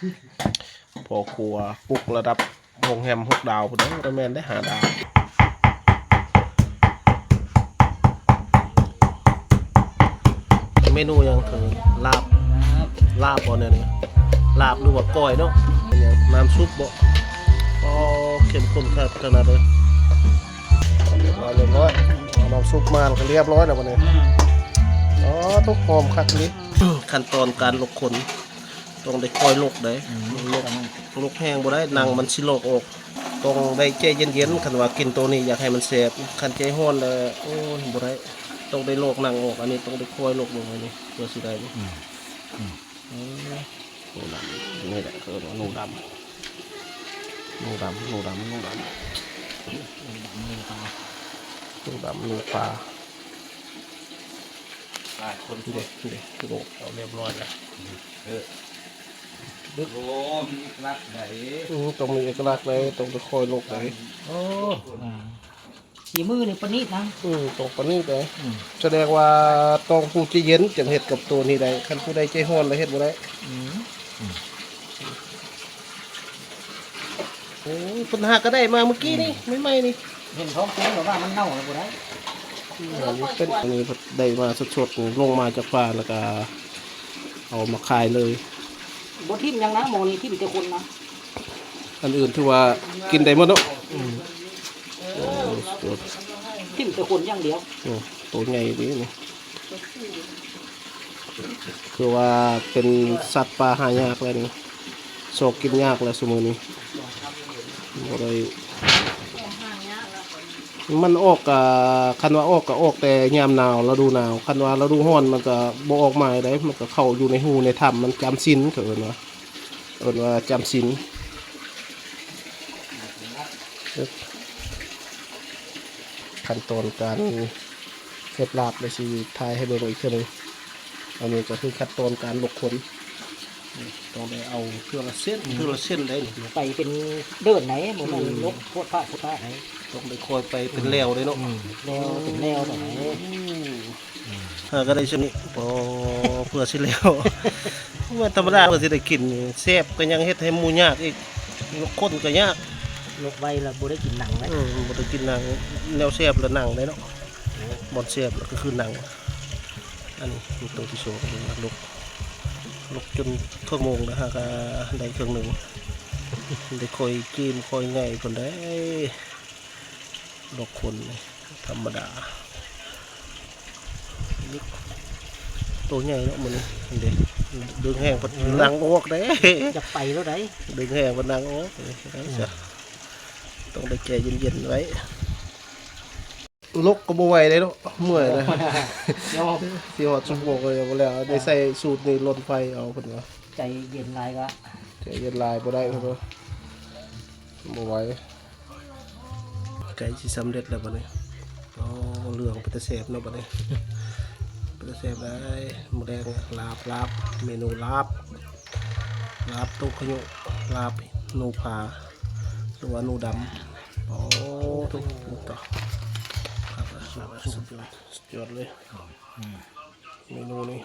ພໍ່ຄົວປຸກລະດັບໂຮງແຮມຫົກດາວພຸ້ນເດ້ ບໍ່ແມ່ນເດ້ ຫ້າດາວ. ເມນູຫຍັງ? ເອີ ລາບ ລາບບໍ່ແນວນີ້? ລາບ ຫຼືວ່າກ້ອຍເນາະ? ເປັນຫຍັງ? ນ້ຳຊຸບບໍ່? ອໍ ເຂັ້ມຂຸ້ນຄັກຂະໜາດເລີຍ. ຮຽບຮ້ອຍ ຮຽບຮ້ອຍ ເອົານ້ຳຊຸບມາແລ້ວກໍຮຽບຮ້ອຍແລ້ວບັດນີ້. ອໍ ຕົກຫອມຄັກອີ່ຫຼີ. ຂັ້ນຕອນການລົກຄົນ ຕ້ອງໄດ້ຄອຍລົກເດ້. ອືມ ລົກ ລົກແຮງບໍ່ໄດ້ ໜັງມັນຊິລອກອອກ. ຕ້ອງໄດ້ໃຈເຢັນໆ ຄັນວ່າກິນໂຕນີ້ຢາກໃຫ້ມັນແຊບ. ຄັນໃຈຮ້ອນແລ້ວ ໂອ້ຍ ບໍ່ໄດ້ ຕ້ອງໄດ້ລອກໜັງອອກ. ອັນນີ້ຕ້ອງໄດ້ຄອຍລົກເບິ່ງ ອັນນີ້ເພື່ອຊິໄດ້. ອືມ ອືມ ເອີ ໜູດຳ ນີ້ແຫຼະເອີ້ນວ່າໜູດຳ ໜູດຳ ໜູດຳ ໜູດຳ ໜູດຳ ໜູປາ ໜູດຳ ໜູປາ. ຫຼາຍຄົນ ເດ້ ເດ້ ໂລກ ເອົາຮຽບຮ້ອຍແລ້ວ. ເອີ ໂອ້ ມີເອກະລັກໃດ. ອືມ ຕ້ອງມີເອກະລັກໃດ ຕ້ອງໄດ້ຄອຍລົກໃດ. ໂອ້ ອືມ ສີມືນີ້ປານີດນະ. ອືມ ຕ້ອງປານີດໃດ. ອືມ ສະແດງວ່າຕ້ອງຜູ້ໃຈເຢັນຈຶ່ງເຮັດກັບໂຕນີ້ໄດ້ ຄັນຜູ້ໃດໃຈຮ້ອນລະເຮັດບໍ່ໄດ້. ອືມ ອືມ ໂອ້ຍ ເພິ່ນຫາກະໄດ້ມາມື້ກີ້ນີ້ ອືມ ໃໝ່ໆນີ້ ເຫັນທ້ອງເປັນແບບວ່າມັນເນົ່າແລ້ວບໍ່ໄດ້. ອືມ ອັນນີ້ເປັນ ອັນນີ້ໄດ້ມາສົດໆ ລົງມາຈາກປ່າ ແລ້ວກະເອົາມາຂາຍເລີຍ. ບໍ່ຖິ້ມຫຍັງນະ ໝໍນີ້ຖິ້ມແຕ່ຂົນນະ. ອັນອື່ນຖືວ່າກິນໄດ້ໝົດເນາະ. ອືມ ໂອ້ ສຸດຍອດ ຖິ້ມແຕ່ຂົນຢ່າງດຽວ. ໂອ້ ໂຕໃຫຍ່ເດ້ນີ້. ຄືວ່າເປັນສັດປ່າຫາຍາກແລ້ວນີ້ ຊອກກິນຍາກແລ້ວຊຸມື້ນີ້ ບໍ່ໄດ້. ມັນອອກກະ ຄັນວ່າອອກກະອອກແຕ່ຍາມໜາວ ລະດູໜາວ. ຄັນວ່າລະດູຮ້ອນມັນກະບໍ່ອອກມາໃດ ມັນກະເຂົ້າຢູ່ໃນຮູໃນຖ້ຳ ມັນຈຳສິນ ເຂົາເອີ້ນວ່າ ເອີ້ນວ່າຈຳສິນ. ຂັ້ນຕອນການເຮັດລາບ ດຽວຊິຖ່າຍໃຫ້ເບິ່ງອີກເທື່ອໜຶ່ງ. ອັນນີ້ກໍຄືຂັ້ນຕອນການລົກຂົນ ຕ້ອງໄດ້ເອົາເທື່ອລະເສັ້ນ ອືມ ເທື່ອລະເສັ້ນໄດ໋ນີ້. ໄປເປັນເດີນໄດ໋ ບໍ່ແມ່ນ ອືມ ລົກໂພດພາດໂພດພາດໄດ໋. ຕ້ອງໄດ້ຄ່ອຍໄປເປັນແລວເດ້ເນາະ. ອືມ ແລວເປັນແລວໄດ໋. ອືມ ຫາກໍໄດ້ຊ່ຳນີ້ ພໍເພື່ອຊິແລ້ວ. ບໍ່ແມ່ນທຳມະດາເພື່ອຊິໄດ້ກິນນີ້ ແຊບກໍຍັງເຮັດໃຫ້ໝູຍາກອີກ ຄົນກໍຍາກ. ລົກໄວລະບໍ່ໄດ້ກິນໜັງເດ້. ອືມ ບໍ່ໄດ້ກິນໜັງ ແນວແຊບລະໜັງເດ້ເນາະ. ໂອ້ ບ່ອນແຊບລະກໍຄືໜັງ. ອັນນີ້ໂຕທີສອງ ລົກ ລົກຈົນເຄິ່ງໂມງແລ້ວ ຫາກະໄດ້ເຄິ່ງໜຶ່ງ. ໄດ້ຄ່ອຍກິນຄ່ອຍໃຫຍ່ພຸ້ນໄດ໋ ລົກຄົນນີ້ ທຳມະດາ. ໂຕໃຫຍ່ເນາະມື້ນີ້ ເດ້ ດຶງແຮງເພິ່ນ ອືມ ໜັງອອກເດ້. ຢາກໄປແລ້ວໃດ໋ ດຶງແຮງເພິ່ນໜັງອອກ. ອືມ ຕ້ອງໄດ້ໃຈເຢັນໆໄວ້. ລົກກໍບໍ່ໄຫວເດ້ເນາະ ເມື່ອຍເດ້. ຊິຮອດຊົ່ວໂມງກໍຍັງບໍ່ແລ້ວ. ໄດ້ໃສ່ສູດນີ້ລົນໄຟເອົາເພິ່ນວ່າ. ໃຈເຢັນຫຼາຍກໍ ໃຈເຢັນຫຼາຍບໍ່ໄດ້ເພິ່ນວ່າ ບໍ່ໄຫວ. ໃກ້ຊິສຳເລັດແລ້ວບັດນີ້. ໂອ້ ເຫຼືອງເປັນຕາແຊບເນາະບັດນີ້ ເປັນຕາແຊບເລີຍ. ມື້ແລງລາບ ລາບ ເມນູລາບ ລາບໂຕຂະຍຸ ລາບໜູພາ ຫຼືວ່າໜູດຳ. ໂອ້ ທຸກ ທຸກຕໍ່ ຄັກ ສຸດຍອດ ສຸດຍອດເລີຍ. ອືມ ເມນູນີ້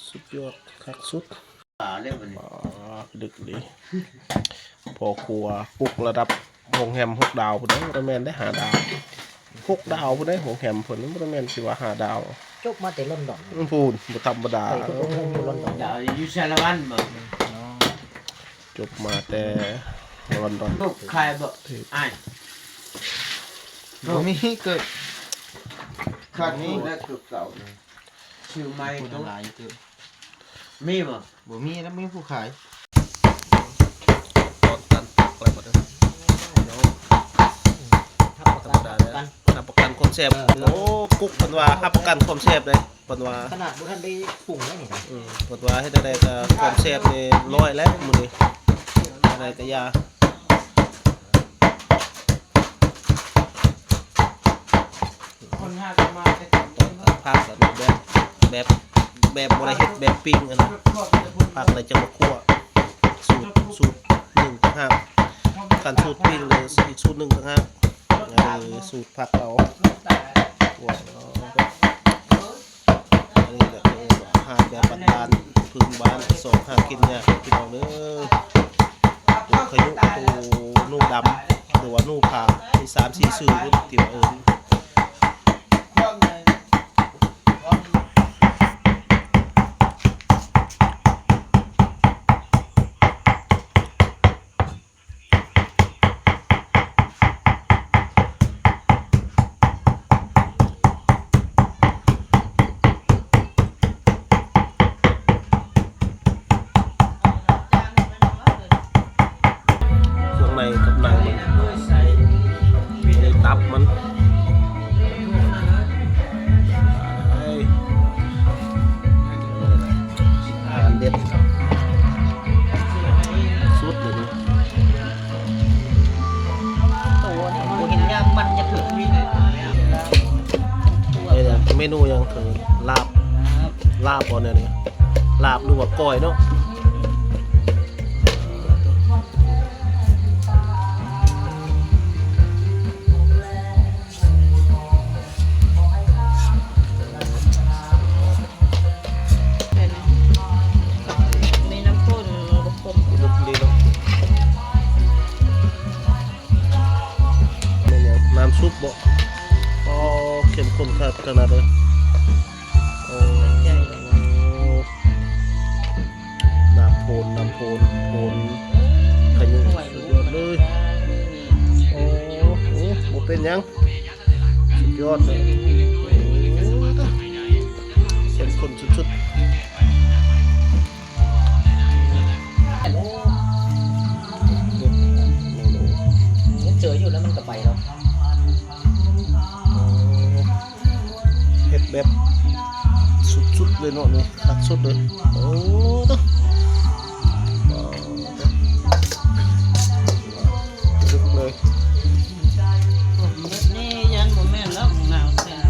ສຸດຍອດ ຄັກສຸດ. ອ່າ ເລື່ອງມັນ ອ່າ ດຶກເລີຍ ພໍ່ຄົວປຸກລະດັບໂຮງແຮມຫົກດາວພຸ້ນເດ້ ບໍ່ໄດ້ແມ່ນເດ້ຫ້າດາວ ຫົກດາວພຸ້ນເດ້ ໂຮງແຮມເພິ່ນ ບໍ່ໄດ້ແມ່ນຊິວ່າຫ້າດາວ. ຈົບມາແຕ່ລອນດອນ ອືມ ພຸ້ນ ບໍ່ທຳມະດາ. ໄປທຸກໂຮງແຮມຢູ່ລອນດອນ ດາວຢູ່ສາລະວັນບໍ? ອໍ ຈົບມາແຕ່ລອນດອນ. ລູກຂາຍບໍ່ອ້າຍ? ບໍ່ມີ ເກີບຂາດທຸນແລ້ວ ເກີບເກົ່າ ຊື້ໃໝ່ ຜູ້ທຳລາຍເກີບ. ມີບໍ່? ບໍ່ມີແລ້ວ ມີຜູ້ຂາຍ. ຕອນຕັນຜັກແລ້ວບັດນີ້ ຮັບປະກັນ ຮັບປະກັນຄວາມແຊບ. ເອີ ໂອ້ ກຸກເພິ່ນວ່າຮັບປະກັນຄວາມແຊບເດ້ ເພິ່ນວ່າ ຂະໜາດບໍ່ທັນໄດ້ປຸງເດ້ນີ້ນະ. ອືມ ເພິ່ນວ່າເຮັດແນວໃດກໍຄວາມແຊບນີ້ຮ້ອຍແລ້ວມື້ນີ້ ແນວໃດກໍຢ່າ. ຜັກອັນນີ້ແບບ ແບບ ແບບບໍ່ໄດ້ເຮັດແບບປີ້ງຫັ້ນນະ ຜັກແລ້ວຈັ່ງມາຂົ້ວ ສູດ ສູດໜຶ່ງຕ່າງຫາກ ຄັນສູດປີ້ງແລ້ວອີກສູດໜຶ່ງຕ່າງຫາກ. ເອີ ສູດຜັກເອົາ ອັນນີ້ແຫຼະ ອາຫານແບບບ້ານໆ. ພື້ນບ້ານ ສອງຫາກິນຍາກເດີພີ່ນ້ອງເດີ. ໂຕຂະຍຸ ໂຕໜູດຳ ຫຼືວ່າໜູຜາ ມີສາມສີ່ຊື່ພຸ້ນທີ່ວ່າເອີ້ນ. ເຄື່ອງໃນກັບໜັງມັນ ນີ້ຕັບມັນ ອາຫານເດັດສຸດເລີຍນີ້. ໂຕນີ້ບໍ່ເຫັນຍາມມັນຈັກເທື່ອ. ເມນູຫຍັງ? ລາບ ລາບບໍ່ແນວນີ້? ລາບ ຫຼືວ່າກ້ອຍເນາະ? ມີນ້ຳປຸ້ນ ນ້ຳຕົ້ມ ແມ່ນຫຍັງ? ນ້ຳຊຸບບໍ? ອໍ ເຂັ້ມຂຸ້ນຂະໜາດເລີຍ. ໂອ້ ນ້ຳໂພນ ນ້ຳໂພນ ໂພນຂະຍຸ ສຸດຍອດເລີຍ. ໂອ້ ໂອ້ ບໍ່ເປັນຫຍັງ ສຸດຍອດເລີຍ. ໂອ້ ເຂັ້ມຂຸ້ນສຸດໆ. ມັນເຈີຢູ່ແລ້ວມັນກໍໄປແລ້ວ. ເຮັດແບບສຸດໆເລີຍເນາະນີ້ ຄັກສຸດເລີຍ. ໂອ້ ເລິກເລີຍ. ນີ້ຢ້ານບໍ່ແມ່ນແລ້ວ ໝາກນາວແຊບ.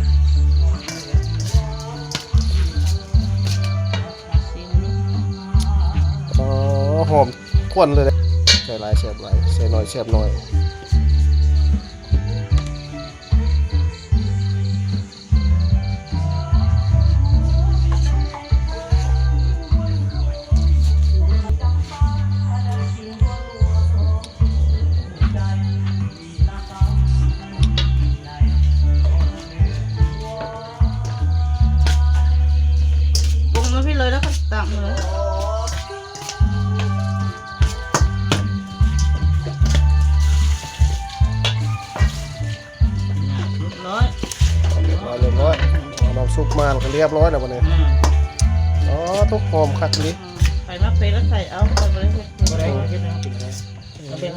ອໍ ຫອມຄວັນເລີຍເດ້. ໃສ່ຫຼາຍແຊບຫຼາຍ ໃສ່ໜ້ອຍແຊບໜ້ອຍ. ປຸງມາພີ້ເລີຍ ແລ້ວກໍຕັກມາເລີຍ. ຮຽບຮ້ອຍ ຮຽບຮ້ອຍ ຮຽບຮ້ອຍ. ເອົານ້ຳຊຸບມາແລ້ວກໍຮຽບຮ້ອຍແລ້ວບັດນີ້. ອືມ ອໍ ຕົກຫອມຄັກອີ່ຫຼີ. ໃຜມັກເຜັດລະໃສ່ເອົາ ຂ້ອຍບໍ່ໄດ້ເຮັດເຜັດ.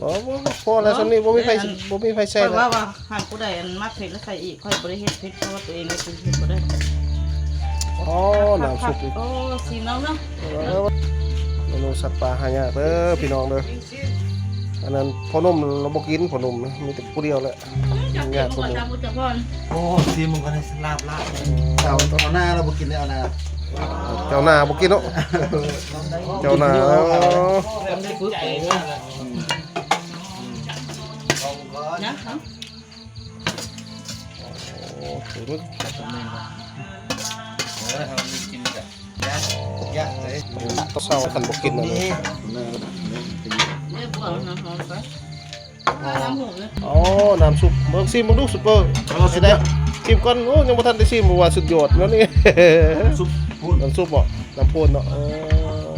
ບໍ່ ບໍ່ ພໍແລ້ວ ສ່ຳນີ້ບໍ່ມີໃຜ ບໍ່ມີໃຜໃສ່. ຂ້ອຍວ່າ ວ່າ ຫາກຜູ້ໃດອັນມັກເຜັດລະໃສ່ອີກ ຂ້ອຍບໍ່ໄດ້ເຮັດເຜັດ ເພາະວ່າຕົວເອງກໍກິນເຜັດບໍ່ໄດ້. ອໍ ນ້ຳຊຸບອີກ. ໂອ້ ຊີມເອົາເນາະ. ເອີ ເມນູສັດປ່າຫາຍາກເດີພີ່ນ້ອງເດີ. ອັນນັ້ນພໍ່ໜຸ່ມລາວບໍ່ກິນ ພໍ່ໜຸ່ມນະ ມີແຕ່ຜູ້ດຽວແຫຼະ ຍາກກວ່າໝູ່. ໂອ້ ຊີມເບິ່ງກ່ອນ ລາບ ລາບ. ເຈົ້າ ເອົາໜ້າລາວບໍ່ກິນເດ້ ເອົາໜ້າ. ເຈົ້າໜ້າບໍ່ກິນເນາະ ເຈົ້າໜ້າ. ນະ ໂອ້ ປາໝຶກ. ເອີ ເຮົາມີກິນກະຢາກ ຢາກເລີຍ. ເຊົ້າຄັນບໍ່ກິນນະ. ອໍ ນ້ຳຊຸບ ເບິ່ງ ຊີມເບິ່ງດູ ຊຸບເປີ. ເອົາ ຊິໄດ້ຊີມກ່ອນ. ໂອ້ ຍັງບໍ່ທັນໄດ້ຊີມ ວ່າສຸດຍອດແນວນີ້. ຊຸບພຸ້ນ ນ້ຳຊຸບບໍ? ນ້ຳໂພນເນາະ. ເອີ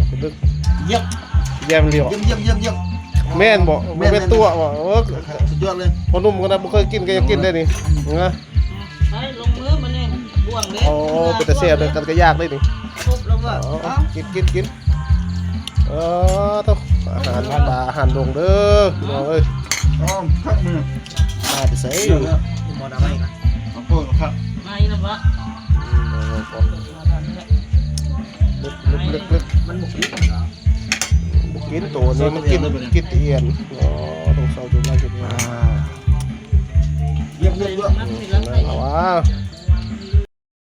ເປັນເລື່ອງ ຢ້ຽມ ຢ້ຽມອີ່ຫຼີ. ຢ້ຽມ ຢ້ຽມ ຢ້ຽມ ຢ້ຽມ. ແມ່ນບໍ? ແມ່ນ ແມ່ນຕົວະບໍ? ເອີ ສຸດຍອດເລີຍ. ພໍ່ໜຸ່ມກໍນະ ບໍ່ເຄີຍກິນກໍຢາກກິນໄດ້ນີ້ ນະ. ໄປ ລົງມືບາດນີ້ ບ່ວງເດ້. ໂອ້ ເປັນຕາແຊບເດ້ ກັນກໍຢາກໄດ້ນີ້. ຄົບແລ້ວບໍ່? ເອົາ ເອົາ ກິນ ກິນ ກິນ. ເອີ ໂທ້ ອາຫານປ່າ ອາຫານດົງເດີພີ່ນ້ອງເອີຍ. ອໍ ຄັກມື້ ມາແຕ່ໃສ? ໝໍດຳໄມ້ນະ ເອົາໂພດຄັກ ໄມ້ນະບໍ່? ອືມ ເລິກໆໆໆ. ມັນບໍ່ກິນ ບໍ່ກິນ ໂຕນີ້ມັນກິນ ກິນແຕ່ອຽນ. ອໍ ຕ້ອງເຊົາຈົນໄດ້ຈົນ ອ່າ ຢຽບໆໆ. ອືມ ນັ້ນລະວ່າ.